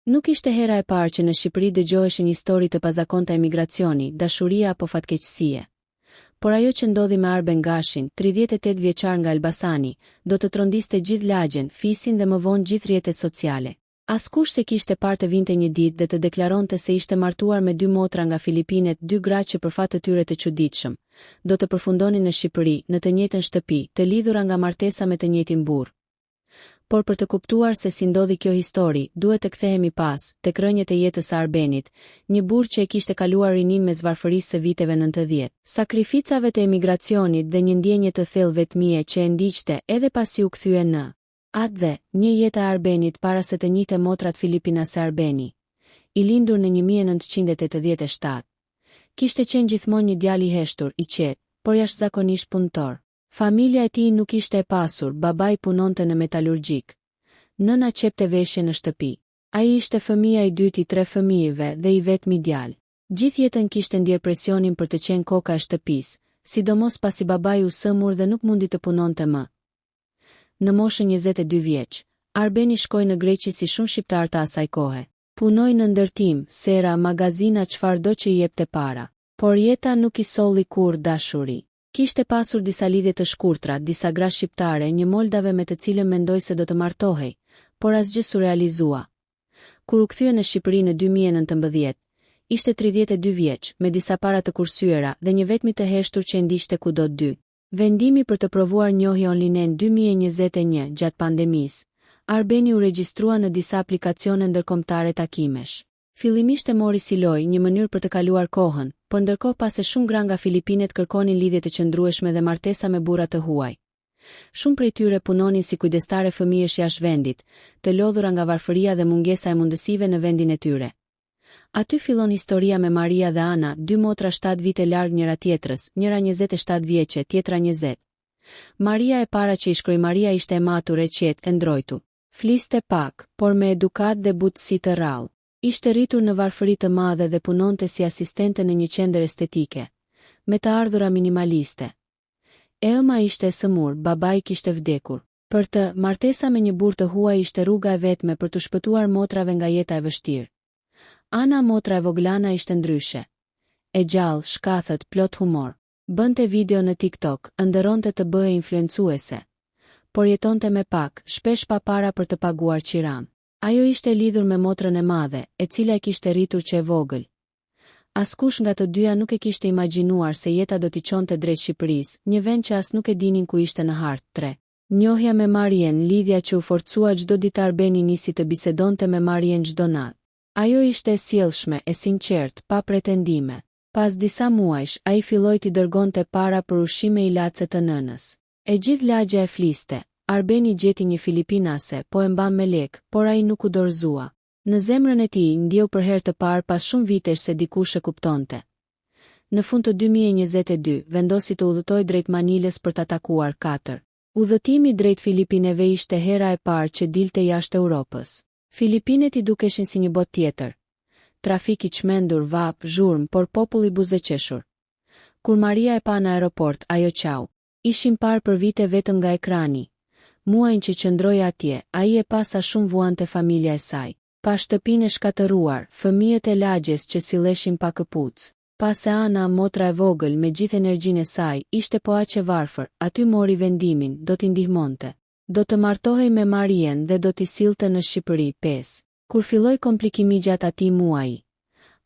Nuk ishte hera e parë që në Shqipëri dëgjoheshin histori të pazakonta emigracioni, dashurie apo fatkeqësie. Por ajo që ndodhi me Arben Gashin, 38 vjeçar nga Elbasani, do të trondiste gjithë lagjen, fisin dhe më vonë gjithë rrjetet sociale. Askush s'e kishte parë të vinte një ditë dhe të deklaronte se ishte martuar me dy motra nga Filipinet, dy gra që për fat të tyre të çuditshëm, do të përfundonin në Shqipëri, në të njëjtën shtëpi, të lidhura nga martesa me të njëjtin burrë. Por për të kuptuar se si ndodhi kjo histori, duhet të kthehemi pas, tek rrënjët e jetës së Arbenit, një burrë që e kishte kaluar rininë mes varfërisë së viteve 90, sakrificave të emigracionit dhe një ndjenje të thellë vetmie që e ndiqte edhe pasi u kthye në atdhe, një jeta e Arbenit para se të njihte motrat filipinase Arbeni, i lindur në 1987, kishte qenë gjithmonë një djalë i heshtur, i qetë, por jashtëzakonisht punëtor. Familja e tij nuk ishte e pasur, babai punonte në metalurgjik. Nëna qepte veshje në shtëpi. Ai ishte fëmija i dytë i tre fëmijëve dhe i vetmi djalë. Gjithë jetën kishte ndjerë presionin për të qenë koka e shtëpisë, sidomos pasi babai u sëmur dhe nuk mundi të punonte më. Në moshën 22 vjeç, Arbeni shkoi në Greqi si shumë shqiptarë të asaj kohe. Punoi në ndërtim, sera, magazina çfarëdo që i jepte para. Por jeta nuk i solli kurrë dashuri. Kishte pasur disa lidhje të shkurtra, disa gra shqiptare, një moldave me të cilën mendoi se do të martohej, por asgjë s'u realizua. Kur u kthye në Shqipëri në 2019, ishte 32 vjeç, me disa para të kursyera dhe një vetmi të heshtur që e ndiqte kudo dy. Vendimi për të provuar njohje online në 2021, gjatë pandemisë, Arbeni u regjistrua në disa aplikacione ndërkombëtare takimesh. Fillimisht e mori si lojë, një mënyrë për të kaluar kohën, por ndërkohë pa se shumë gra nga Filipinet kërkonin lidhje të qëndrueshme dhe martesa me burra të huaj. Shumë prej tyre punonin si kujdestare fëmijësh jashtë vendit, të lodhura nga varfëria dhe mungesa e mundësive në vendin e tyre. Aty fillon historia me Maria dhe Ana, dy motra shtatë vite larg njëra-tjetrës, njëra 27 vjeçe, tjetra 20. Maria e para që i shkroi Maria ishte e matur, e qetë, e ndrojtur. Fliste pak, por me edukatë dhe butësi të rrallë. Ishte rritur në varfëri të madhe dhe punonte si asistente në një qendër estetike, me të ardhura minimaliste. E ëma ishte e sëmurë, babai kishte vdekur. Për të, martesa me një burrë të huaj ishte rruga e vetme për t'u shpëtuar motrave nga jeta e vështirë. Ana motra e vogël Ana ishte ndryshe. E gjallë, shkathët, plot humor. Bënte video në TikTok, ëndërronte të bëhej influencuese. Por jetonte me pak, shpesh pa para për të paguar qiranë. Ajo ishte e lidhur me motrën e madhe, e cila e kishte rritur që e vogël. Askush nga të dyja nuk e kishte imagjinuar se jeta do t'i çonte drejt Shqipërisë, një vend që as nuk e dinin ku ishte në hartë. Tre. Njohja me Marien, lidhja që u forcua çdo ditë Arbeni nisi të bisedonte me Marien çdo natë. Ajo ishte e sjellshme, e sinqertë, pa pretendime. Pas disa muajsh, ai filloi t'i dërgonte para për ushqim e ilaçe të nënës. E gjithë lagjja e fliste, Arbeni gjeti një filipinase, po e mban me lekë, por ai nuk u dorëzua. Në zemrën e tij, ndjeu për herë të parë pas shumë vitesh se dikush e kuptonte. Në fund të 2022, vendosi të udhëtojë drejt Manilës për ta takuar. Katër. Udhëtimi drejt Filipineve ishte hera e parë që dilte jashtë Europës. Filipinet i dukeshin si një botë tjetër. Trafik i çmendur, vapë, zhurmë, por popull i buzëqeshur. Kur Maria e pa në aeroport, ajo qau. Ishin parë për vite vetëm nga ekrani. Muajin që qëndroi atje, ai e pa sa shumë vuante familja e saj. Pa shtëpinë e shkatërruar, fëmijët e lagjes që silleshin pa këpucë. Pa se Ana, motra e vogël, me gjithë energjinë e saj, ishte po aq e varfër, aty mori vendimin, do t'i ndihmonte. Do të martohej me Marien dhe do t'i sillte në Shqipëri. Pesë. Kur filloi komplikimi gjatë atij muaji.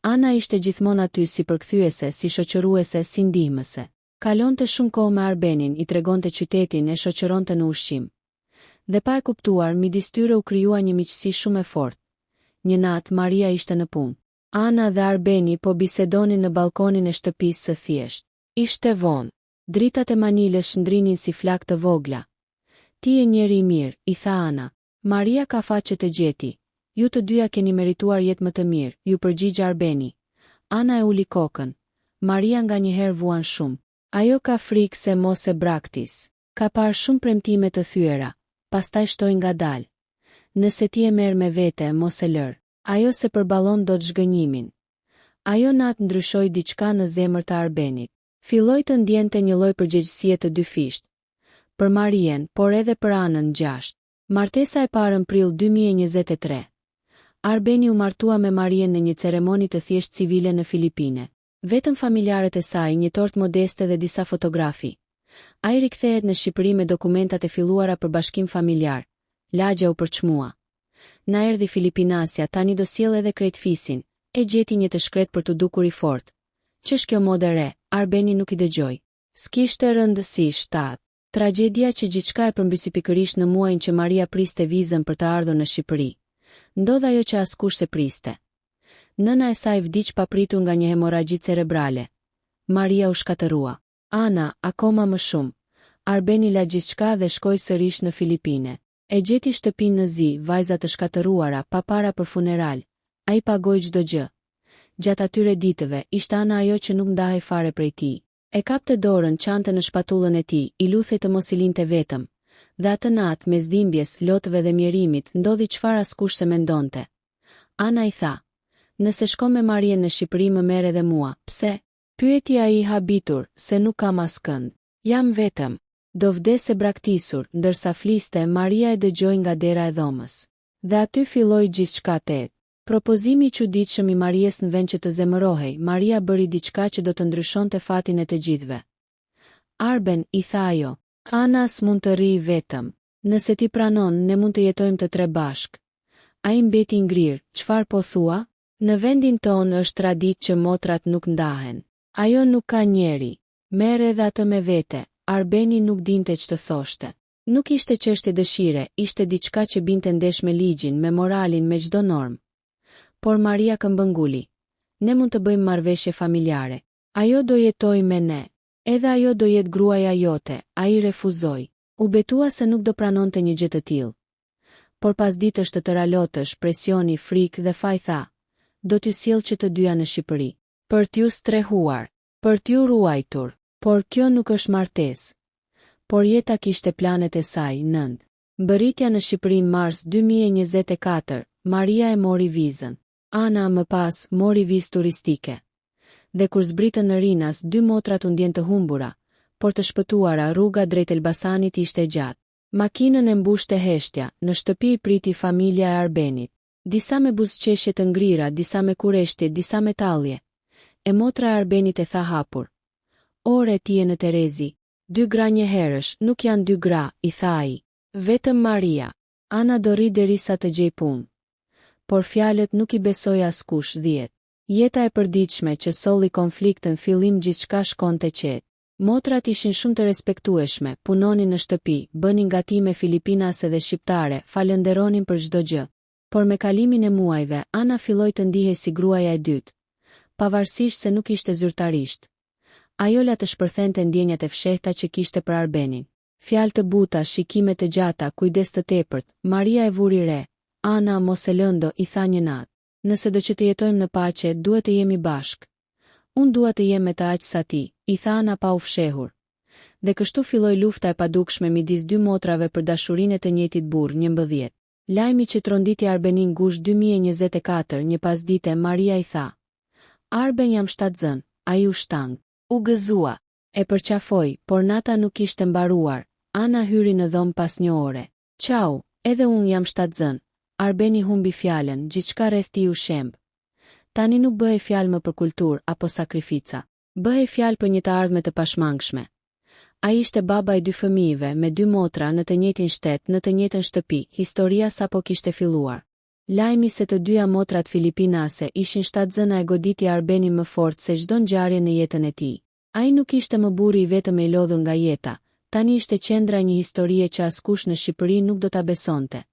Ana ishte gjithmonë aty si përkthyese, si shoqëruese, si ndihmëse. Kalonte shumë kohë me Arbenin, i tregonte qytetin, e shoqëronte në ushqim. Dhe pa e kuptuar, midis tyre u krijua një miqësi shumë e fortë. Një natë, Maria ishte në punë. Ana dhe Arbeni po bisedonin në ballkonin e shtëpisë së thjeshtë. Ishte vonë. Dritat e Manilës shndrinin si flakë të vogla. Ti je njeri i mirë, i tha Ana. Maria ka fat që të gjeti. Ju të dyja keni merituar jetë më të mirë, iu përgjigj Arbeni. Ana e uli kokën. Maria nganjëherë vuan shumë. Ajo ka frikë se mos e braktis. Ka parë shumë premtime të thyera, pastaj shtoi ngadalë. Nëse ti e merr me vete, mos e lër. Ajo s'e përballon dot zhgënjimin. Ajo natë ndryshoi diçka në zemër të Arbenit. Filloi të ndjente një lloj përgjegjësie të dyfishtë. Për Marien, por edhe për Anën. Gjashtë. Martesa e parë në prill 2023. Arbeni u martua me Marien në një ceremoni të thjeshtë civile në Filipine. Vetëm familjarët e saj, një tortë modeste dhe disa fotografi. Ai rikthehet në Shqipëri me dokumentat e filluara për bashkim familjar. Lagja u përçmua. Na erdhi filipinasja, tani do sjellë edhe krejt fisin, e gjeti një të shkretë për t'u dukur i fortë. Ç'është kjo modë e re, Arbeni nuk i dëgjoi. S'kishte rëndësi, 7. Tragjedia që gjithçka e përmbysi pikërisht në muajin që Maria priste vizën për të ardhur në Shqipëri. Ndodh ajo që askush s'e priste. Nëna e saj vdiq papritur nga një hemorragji cerebrale. Maria u shkatërrua. Ana, akoma më shumë. Arbeni la gjithçka dhe shkoi sërish në Filipine. E gjeti shtëpinë në zi, vajza të shkatërruara, pa para për funeral. Ai pagoi çdo gjë. Gjatë atyre ditëve, ishte Ana ajo që nuk ndahej fare prej tij. E kapte dorën, qante në shpatullën e tij, i lutej të mos i linte vetëm. Dhe atë natë, mes dhimbjes, lotëve dhe mjerimit, ndodhi çfarë askush s'e mendonte. Ana i tha, Nëse shkon me Marien në Shqipëri më merr edhe mua, pse? Pyeti ai i habitur, se nuk kam askënd. Jam vetëm. Do vdes e braktisur, ndërsa fliste, Maria e dëgjoi nga dera e dhomës. Dhe aty filloi gjithçka 8. Propozimi i çuditshëm i Maries në vend që të zemërohej, Maria bëri diçka që do të ndryshonte fatin e të gjithëve. Arben, i tha ajo. Ana s'mund të rrijë vetëm. Nëse ti pranon, ne mund të jetojmë të tre bashkë. Ai mbeti i ngrirë, çfarë po thua? Në vendin tonë është traditë që motrat nuk ndahen. Ajo nuk ka njeri. Merr edhe atë me vete, Arbeni nuk dinte ç'të thoshte. Nuk ishte çështje dëshire, ishte diçka që binte ndesh me ligjin, me moralin, me çdo normë. Por Maria këmbënguli. Ne mund të bëjmë marrëveshje familjare. Ajo do jetojë me ne. Edhe ajo do jetë gruaja jote, ai refuzoi. U betua se nuk do pranonte një gjë të tillë. Por pas ditësh të tëra lotësh, presioni, frikë dhe faj tha, Do t'ju sjell që të dyja në Shqipëri. Për t'ju strehuar. Për t'ju ruajtur. Por kjo nuk është martesë. Por jeta kishte planet e saj, 9. Mbërritja në Shqipëri në mars 2024, Maria e mori vizën. Ana, më pas, mori vizë turistike. Dhe kur zbritën në Rinas, dy motrat u ndjenë të humbura, por të shpëtuara, rruga drejt Elbasanit ishte e gjatë. Makinën e mbushte heshtja, në shtëpi i priti familja e Arbenit. Disa me buzëqeshje të ngrira, disa me kureshtje, disa me tallje. E motra e Arbenit e tha hapur. Ore, ti je në terezi. Dy gra njëherësh, nuk janë dy gra, i tha ai. Vetëm Maria. Ana do rrijë derisa të gjejë punë. Por fjalët nuk i besoi askush, 10. Jeta e përditshme që solli konflikt në fillim gjithçka shkonte qetë. Motrat ishin shumë të respektueshme, punonin në shtëpi, bënin gatime filipinase dhe shqiptare, falënderonin për çdo gjë. Por me kalimin e muajve, Ana filloi të ndihej si gruaja e dytë. Pavarësisht se nuk ishte zyrtarisht. Ajo la të shpërthente ndjenjat e fshehta që kishte për Arbenin. Fjalë të buta, shikime të gjata, kujdes të tepërt, Maria e vuri re. Ana, mos e lëndo, i tha një natë. Nëse do që të jetojmë në paqe, duhet të jemi bashkë. Unë dua të jem me të aq sa ti, i tha Ana pa u fshehur. Dhe kështu filloi lufta e padukshme midis dy motrave për dashurinë e të njëjtit burrë, 11. Lajmi që tronditi Arbenin Gusht 2024, një pasdite, Maria i tha. Arben jam shtatzënë, ai u shtang. U gëzua. E përqafoi, por nata nuk kishte mbaruar, Ana hyri në dhomë pas një ore. Qau, edhe unë jam shtatzënë, Arbeni humbi fjalën, gjithçka rreth tij u shemb. Tani nuk bëhej fjalë më për kulturë, apo sakrifica. Bëhej fjalë për një të ardhme të pashmangshme. Ai ishte baba i dy fëmijëve, me dy motra, në të njëjtin shtet, në të njëjtën shtëpi, historia sapo kishte filluar. Lajmi se të dyja motrat filipinase ishin shtatzëna e goditi Arbenin më fort se çdo ngjarje në jetën e tij. Ai nuk ishte më burri i vetëm e i lodhur nga jeta, tani ishte qendra e një historie që askush në Shqipëri nuk do ta besonte.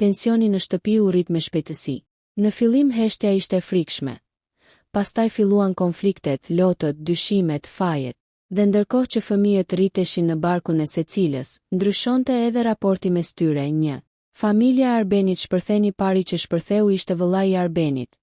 Tensioni në shtëpi u rrit me shpejtësi. Në fillim heshtja ishte e frikshme. Pastaj filluan konfliktet, lotët, dyshimet, fajet. Dhe ndërkohë që fëmijët rriteshin në barkun e secilës, ndryshonte edhe raporti mes tyre, një. Familja e Arbenit shpërthen i pari që shpërtheu ishte vëllai i Arbenit.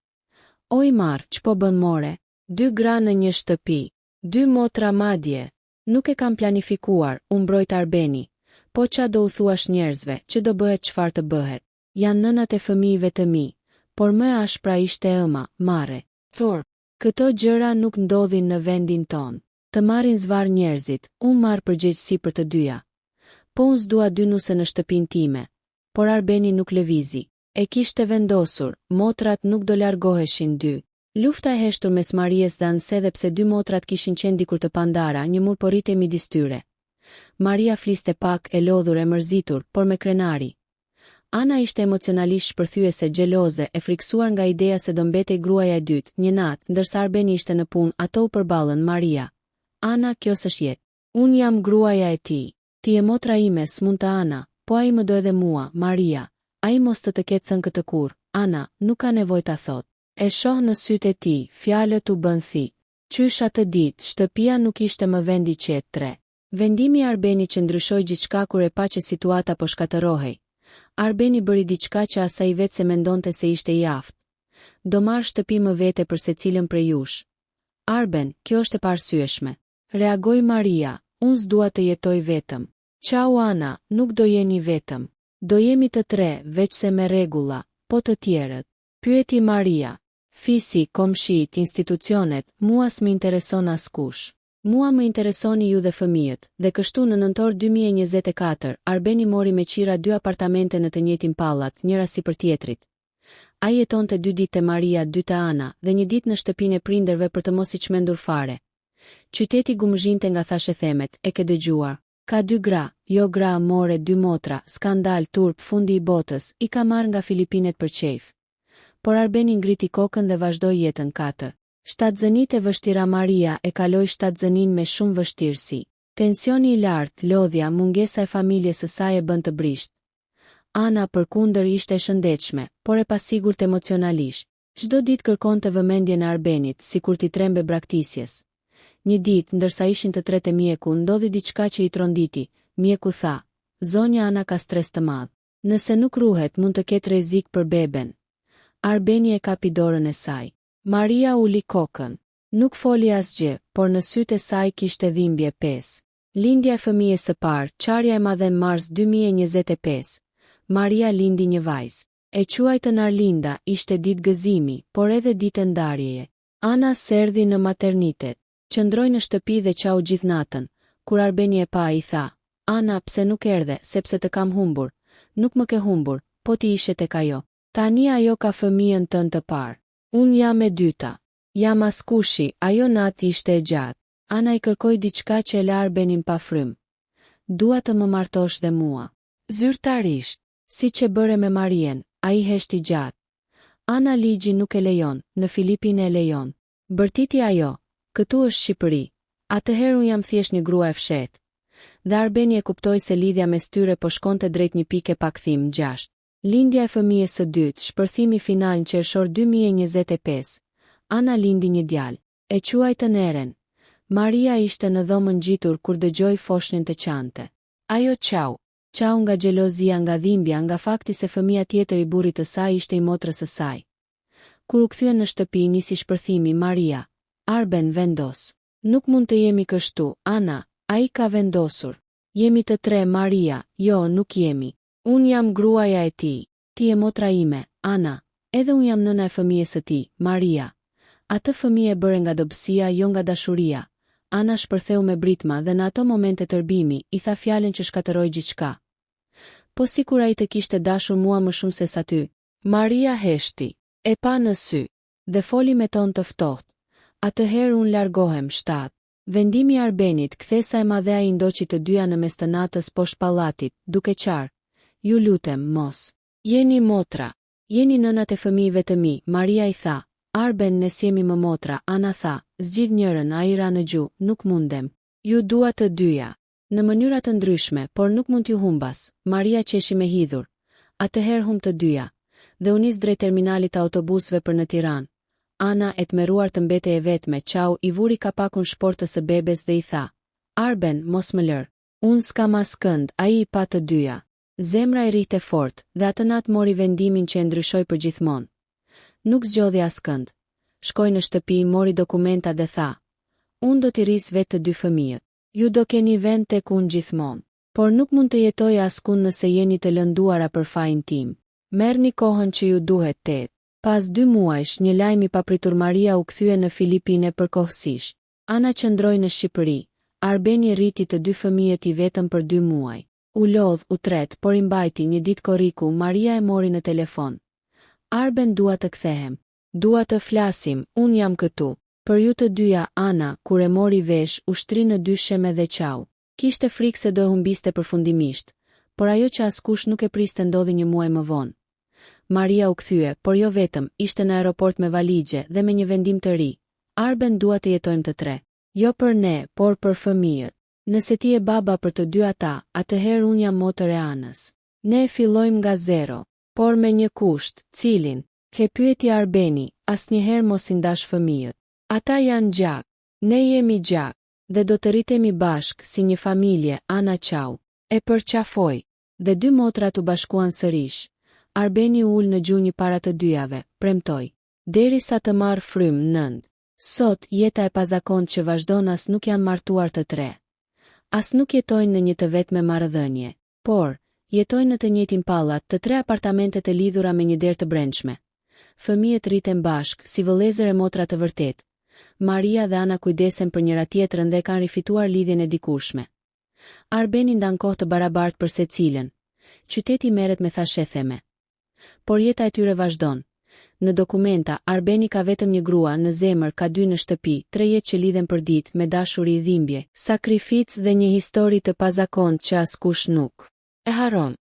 O i marrë, ç'po bën more? Dy gra në një shtëpi. Dy motra madje. Nuk e kam planifikuar, u mbrojt Arbeni. Po ça do u thuash njerëzve, që do bëhet çfarë të bëhet. Janë nënat e fëmijëve të mi. Por më e ashpra ishte e ëma, marre. Turp. Këto gjëra nuk ndodhin në vendin tonë. Të marrin zvarrë njerëzit, unë marr përgjegjësi për të dyja. Po unë s'dua dy nuse në shtëpinë time. Por Arbeni nuk lëvizi. E kishte vendosur, motrat nuk do largoheshin dy. Lufta e heshtur mes Maries dhe Anës edhe pse dy motrat kishin qenë dikur të pandara, një mur po rritej midis tyre. Maria fliste pak, e lodhur, e mërzitur, por me krenari. Ana ishte emocionalisht shpërthyese, xheloze, e frikësuar nga ideja se do mbetej gruaja e dytë. Një natë, ndërsa Arbeni ishte në punë, ato u përballën, Maria. Ana, kjo s'është jetë. Unë jam gruaja e tij. Ti je motra ime, s'mund të Ana, po ai më do edhe mua, Maria. Ai mos të të ketë thënë këtë kurrë, Ana, nuk ka nevojë ta thotë. E shoh në sytë e tij, fjalët u bënë thikë. Qysh atë ditë, shtëpia nuk ishte më vend i qetë. 3. Vendimi i Arbenit që ndryshoi gjithçka kur e pa që situata po shkatërrohej. Arbeni bëri diçka që as ai vetë s'e mendonte se ishte i aftë. Do marr shtëpi më vete për secilën prej jush. Arben, kjo është e paarsyeshme. Reagoi Maria, unë s'dua të jetoj vetëm. Qau Ana, nuk do jeni vetëm. Do jemi të tre, veçse me rregulla, po të tjerët. Pyeti Maria. Fisi, komshinjtë, institucionet, mua s'më intereson askush. Mua më interesoni ju dhe fëmijët. Dhe kështu në nëntor 2024, Arbeni mori me qira dy apartamente në të njëjtin pallat, njëra sipër tjetrit. Ai jetonte dy ditë te Maria, dy te Ana, dhe një ditë në shtëpinë e prindërve për të mos i çmendur fare. Qyteti gumëzhinte nga thashethemet, e ke dëgjuar? Ka dy gra, jo gra, more, dy motra, skandal, turp, fundi i botës, i ka marrë nga Filipinet për qejf. Por Arbeni ngriti kokën dhe vazhdoi jetën 4. Shtatzënitë e vështira Maria e kaloi shtatzëninë me shumë vështirësi. Tensioni i lartë, lodhja, mungesa e familjes së saj e bënë të brishtë. Ana, përkundër, ishte e shëndetshme, por e pasigurt emocionalisht. Çdo ditë kërkonte vëmendjen e Arbenit, sikur t'i trembej braktisjes. Një ditë, ndërsa ishin të tre te mjeku, ndodhi diçka që i tronditi, mjeku tha, Zonja Ana ka stres të madh. Nëse nuk ruhet, mund të ketë rrezik për beben. Arbeni e kapi dorën e saj. Maria uli kokën. Nuk foli asgjë, por në sytë e saj kishte dhimbje. 5. Lindja e fëmijës së parë, qarja e madhe në mars 2025. Maria lindi një vajzë. E quajtën Arlinda, ishte ditë gëzimi, por edhe ditë ndarjeje. Ana s'erdhi në maternitet. Qëndroi në shtëpi dhe qau gjithë natën. Kur Arbeni e pa, i tha, Ana, pse nuk erdhe, sepse të kam humbur. Nuk më ke humbur, po ti ishe tek ajo. Tani ajo ka fëmijën tënd të parë. Unë jam e dyta. Jam askushi, ajo natë ishte e gjatë. Ana i kërkoi diçka që e la Arbenin pa frymë. Dua të më martosh dhe mua. Zyrtarisht. Siç e bëre me Marien, ai heshti gjatë. Ana ligji nuk e lejon, në Filipine e lejon. Bërtiti ajo, këtu është Shqipëri. Atëherë unë jam thjesht një grua e fshehtë. Dhe Arbeni e kuptoi se lidhja mes tyre po shkonte drejt një pike pa kthim. 6. Lindja e fëmijës së dytë, shpërthimi final në qershor 2025. Ana lindi një djalë. E quajtën Eren. Maria ishte në dhomën ngjitur kur dëgjoi foshnjën të qante. Ajo qau. Qau nga xhelozia, nga dhimbja, nga fakti se fëmija tjetër i burrit të saj ishte i motrës së saj. Kur u kthyen në shtëpi, nisi shpërthimi, Maria. Arben, vendos. Nuk mund të jemi kështu, Ana, ai ka vendosur. Jemi të tre, Maria, jo, nuk jemi. Unë jam gruaja e tij. Ti je motra ime, Ana. Edhe unë jam nëna e fëmijës së tij, Maria. Atë fëmijë e bëre nga dobësia, jo nga dashuria. Ana shpërtheu me britma dhe në ato momente tërbimi, i tha fjalën që shkatërroi gjithçka. Po sikur ai të kishte dashur mua më shumë sesa ty? Maria heshti. E pa në sy. Dhe foli me ton të ftohtë. Atëherë unë largohem, 7. Vendimi i Arbenit, kthesa e madhe ai i ndoqi të dyja në mes të natës poshtë pallatit, duke qarë. Ju lutem, mos. Jeni motra. Jeni nënat e fëmijëve të mi, Maria i tha. Arben, ne s'jemi më motra, Ana tha, zgjidh njërën, ai ra në gju, nuk mundem. Ju dua të dyja. Në mënyra të ndryshme, por nuk mund t'ju humbas, Maria qeshi me hidhur. Atëherë humb të dyja. Dhe u nis drejt terminalit të autobusëve për në Tiranë. Ana, e tmerruar të mbetej e vetme, qau, i vuri kapakun shportës së bebes dhe i tha, Arben, mos më lër. Unë s'kam askënd, ai i pa të dyja. Zemra i rrihte fort, dhe atë natë mori vendimin që e ndryshoi përgjithmonë. Nuk zgjodhi askënd. Shkoi në shtëpi, mori dokumentat dhe tha, Unë do t'i rris vetë të dy fëmijët. Ju do keni vend tek unë gjithmonë. Por nuk mund të jetoj askund nëse jeni të lënduara për fajin tim. Merrni kohën që ju duhet 8. Pas dy muajsh, një lajm i papritur Maria u kthye në Filipine përkohësisht. Ana qëndroi në Shqipëri. Arbeni rriti të dy fëmijët i vetëm për dy muaj. U lodh, u tret, por i mbajti, një ditë korriku, Maria e mori në telefon. Arben dua të kthehem. Dua të flasim, unë jam këtu. Për ju të dyja, Ana, kur e mori vesh, u shtri në dysheme dhe qau. Kishte frikë se do e humbiste përfundimisht. Por ajo që askush nuk e priste ndodhi një muaj më vonë. Maria u kthye, por jo vetëm, ishte në aeroport me valixhe dhe me një vendim të ri. Arben dua të jetojmë të tre. Jo për ne, por për fëmijët. Nëse ti je baba për të dy ata, atëherë unë jam motër e Anës. Ne e fillojmë nga zero. Por me një kusht, cilin? E pyeti Arbeni, asnjëherë mos i ndash fëmijët. Ata janë gjak. Ne jemi gjak. Dhe do të rritemi bashkë, si një familje, Ana qau. E përqafoi. Dhe dy motrat u bashkuan sërish. Arbeni u ul në gjunjë para të dyjave, premtoi. Deri sa të marrë frymë, nëntë. Sot, jeta e pazakontë që vazhdon as nuk janë martuar të tre. As nuk jetojnë në një të vetme marrëdhënie. Por, jetojnë në të njëjtin pallat, të tre apartamente të lidhura me një derë të brendshme. Fëmijët rriten bashkë, si vëllezër e motra të vërtetë. Maria dhe Ana kujdesen për njëra-tjetrën dhe e kanë rifituar lidhjen e dikurshme. Arbeni ndan kohë të barabartë për secilën. Qyteti merret me thashetheme. Por jeta e tyre vazhdon. Në dokumenta, Arbeni ka vetëm një grua, në zemër, ka dy në shtëpi, tre jetë që lidhen përditë, me dashuri, dhimbje, sakrificë dhe një histori të pazakontë që askush nuk e harron.